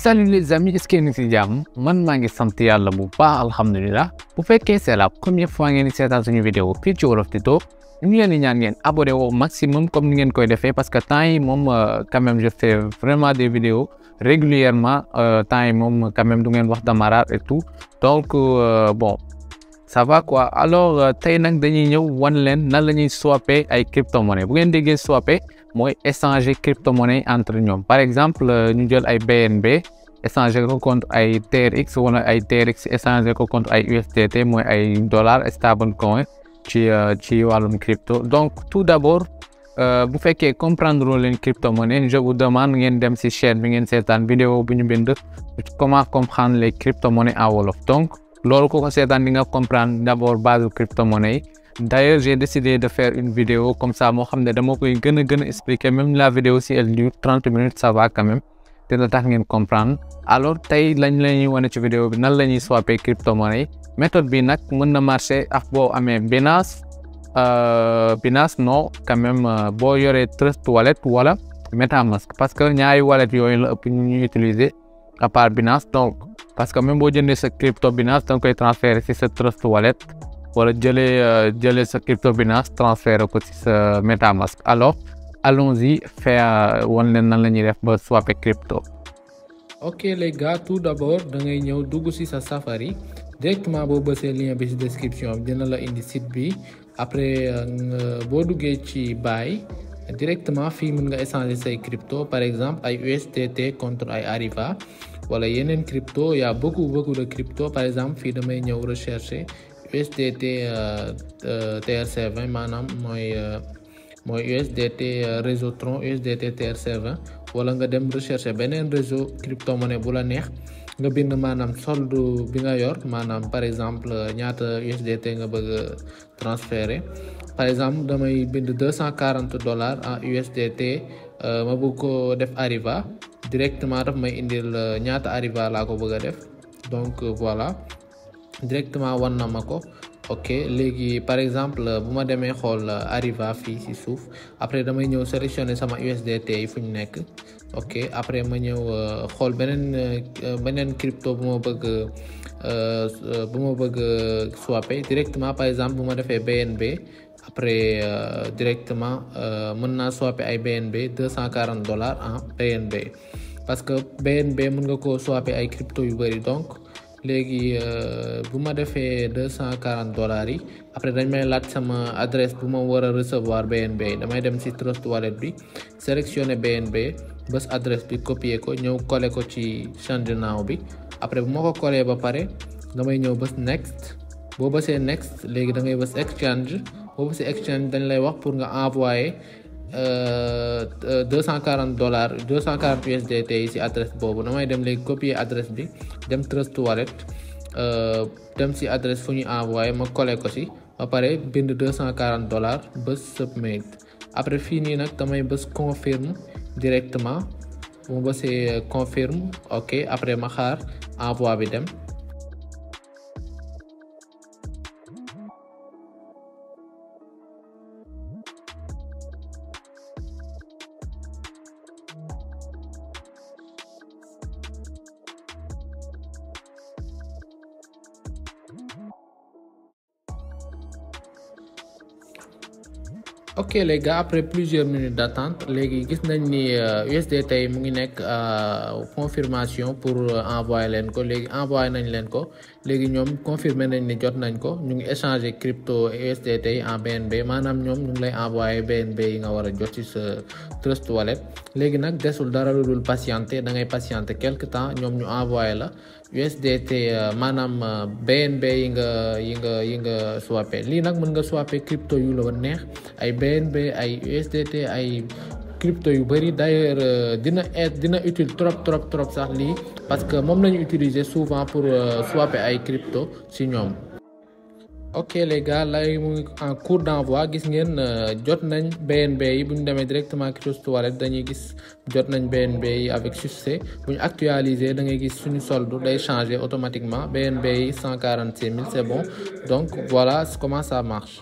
Salut les amis, est-ce que vous êtes bien? Man mangi sant yalla bu baax alhamdulillah. Bu fekkee c'est la première fois ngeen seetaan suñu vidéo fii ci Wolof Tuto ñu ngi leen di ñaan ngeen abonné au maximum comme ni ngeen koy defee parce que temps yi moom quand même je fais vraiment des vidéos régulièrement temps yi moom quand même du ngeen wax damarade et tout donc bon ça va quoi. Alors tey nag dañuy ñëw wan leen nan la ñuy swapper ay crypto-monnaie. Bu ngeen déggee swapper mooy échanger crypto-monnaie entre ñoom. Par exemple ñu jël ay BNB échanger ko contre ay TRX wala ay TRX échanger ko contre ay USDT mooy ay dollar stable coin ci wàllum crypto. Donc tout d'abord bu fekkee comprendre leen crypto-monnaie je vous demande ngeen dem ci chaîne bi ngeen seetaan vidéo bu ñu bind comment comprendre les crypto-monnaies en wolof. Donc loolu ko seetaan di nga comprendre d'abord base crypto-monnaie. D'ailleurs j'ai décidé de faire une vidéo comme ça moo xam ne dama koy gën a expliquer même la vidéo si elle dure 30 minutes ça va quand même dina tax ngeen comprendre. Alors tey lañ la ñuy wane ci vidéo bi nan la ñuy swapper crypto-monnaie. Méthode bi nag mën na marcher ak boo amee Binance non quand même boo yoree Trust Wallet wala MetaMask parce que ñaari wallet yooyu la ëpp ñu utiliser à part Binance. Donc parce que même boo jëndee sa crypto Binance da nga koy transférer ci sa Trust Wallet wala jëlee sa crypto Binance transférer ko ci sa MetaMask. Alors allons-y faire wan leen nan la ñuy def ba swapper crypto. Ok les gars, tout d'abord da ngay ñëw dugg ci sa Safari directement boo bësee lien bi ci description bi dina la indi site bi. Après boo duggee ci buy directement fii mën nga échanger say crypto par exemple ay USDT contre ay Ariva wala yeneen crypto. Y a beaucoup de crypto. Par exemple fii damay ñëw rechercher USDT TRC20 maanaam mooy USDT réseau Tron USDT TRC20 wala nga dem rechercher beneen réseau crypto-monnaie bu la neex nga bind maanaam solde bi nga yor maanaam par exemple ñaata USDT nga bëgg transférer. Par exemple damay bind $240 en USDT ma bëgg ko def Ariva directement daf may indil ñaata Ariva laa ko bëgg a def. Donc voilà directement wan na ma ko. Ok léegi par exemple bu ma demee xool Ariva fii ci suuf après damay ñëw sélectionner sama USDT yi fu ñu nekk. Ok après ma ñëw xool beneen crypto bu ma bëgg swapper directement. Par exemple bu ma defee BNB après directement mën naa swapper ay BNB $240 en BNB parce que BNB mën nga ko swapper ay crypto yu bari. Donc léegi bu ma defee $240 yi après dañ may laaj sama adresse bu ma war a recevoir BNB. Damay dem ci Trust Wallet bi sélectionner BNB bës adresse bi copier ko ñëw coller ko ci change now bi. après bu ma ko coller ba pare damay ñëw bës next. boo bësee next léegi da ngay bës exchange. boo bësee exchange dañ lay wax pour nga envoyer $240 USDT yi ci adresse boobu. damay dem léegi copier adresse bi dem Trust Wallet dem ci adresse fu ñu envoyer ma coller ko ci ba pare bind $240 bës submit. après fii nii nag damay bës confirme directement. bu ma bësee confirme ok après ma xaar envoi bi dem. Ok les gars, après plusieurs minutes d'attente léegi gis nañ ni USDT yi mu ngi nekk confirmation pour envoyer leen ko. léegi envoyer nañ leen ko léegi ñoom confirmer nañ ni jot nañ ko. ñu ngi échanger crypto USDT yi en BNB maanaam ñoom ñu ngi lay envoyer BNB yi nga war a jot ci sa Trust Wallet. léegi nag desul dara lu dul patienter da ngay patienter quelque temps ñoom ñu envoyer la USDT maanaam BNB yi nga swapper. lii nag mën nga swapper crypto yu la neex ay BNB ay USDT ay crypto yu bari. D'ailleurs dina utile trop sax lii parce que moom lañu utiliser souvent pour swapper ay crypto ci ñoom. ok les gars lay mu ngi en cours d'envoi gis ngeen jot nañ BNB yi. bu ñu demee directement Trust Wallet dañuy gis jot nañ BNB yi avec succès. bu ñu actualiser da ngay gis suñu solde day changer automatiquement BNB yi 146 000 c'est bon. Donc voilà comment ça marche.